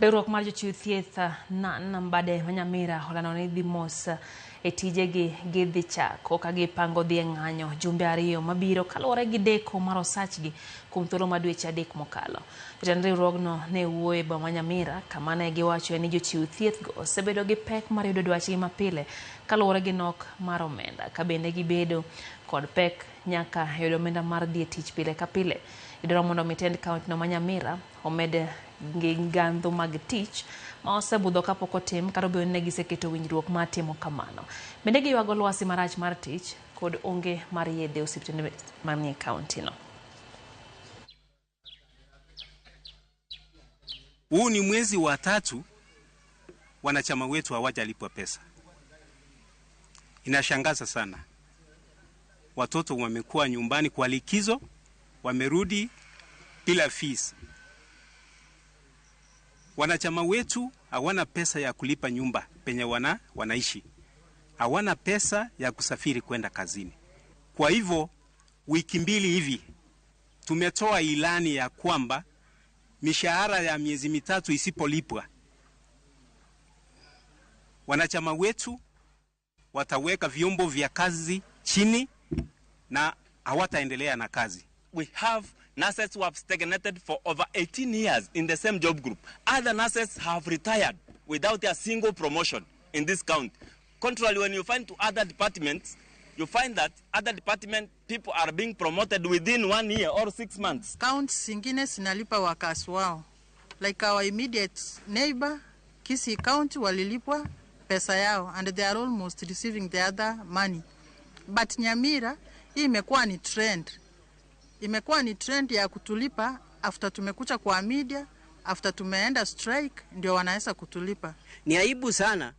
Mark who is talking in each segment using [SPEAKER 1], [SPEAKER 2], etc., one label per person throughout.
[SPEAKER 1] Riwruok mar jochiw thieth NAN bade ma Nyamira olando ni dhi mos e tijegi gidhi chako ka gipango dhi e ng'anyo jumbe 2 mabiro kaluwore gi deko mar osachgi kuom thuolo mar dweche 3 mokalo. Jatend riwruogno ne wuoyo e boma ma Nyamira kama ne giwachoe ni jochiw thieth go osebedo gi pek mar yudo dwachgi mapile kaluwore gi nok mar omenda ka bende gibedo kod pek nyaka yudo omenda mar dhi e tich pile ka pile. Gidwaro mondo mi tend kaunti no ma Nyamira omed gandho mag tich ma osebudho kapok otim kata obedo ni ne giseketo winjruok mar timo kamano. Bende giywago lwasi marach mar tich kod onge mar yedhe osiptende manie kaunti no.
[SPEAKER 2] Huu ni mwezi wa 3 wanachama wetu hawajalipwa pesa. Inashangaza sana. Watoto wamekuwa nyumbani kwa likizo, wamerudi bila fees. Wanachama wetu hawana pesa ya kulipa nyumba penye wanaishi. Hawana pesa ya kusafiri kwenda kazini. Kwa hivyo wiki 2 hivi tumetoa ilani ya kwamba mishahara ya miezi 3 isipolipwa, wanachama wetu wataweka vyombo vya kazi chini na hawataendelea na kazi.
[SPEAKER 3] We have nurses who have stagnated for over 18 years in the same job group. Other nurses have retired without a single promotion in this county. Contrary, when you find to other departments, you find that other department people are being promoted within 1 year or 6 months.
[SPEAKER 4] Counties zingine zinalipa wakazi wao. Like our immediate neighbor, Kisii County, walilipwa pesa yao and they are almost receiving the other money. But Nyamira, hii imekuwa ni trend. Imekuwa ni trend ya kutulipa after tumekucha kwa media, after tumeenda strike ndio wanaweza kutulipa.
[SPEAKER 5] Ni aibu sana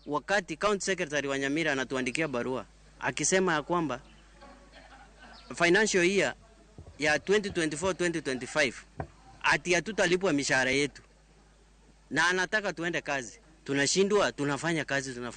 [SPEAKER 5] wakati county secretary wa Nyamira anatuandikia barua akisema ya kwamba financial year ya 2024-2025 ati hatutalipwa mishahara yetu, na anataka tuende kazi. Tunashindwa, tunafanya kazi, tunafanya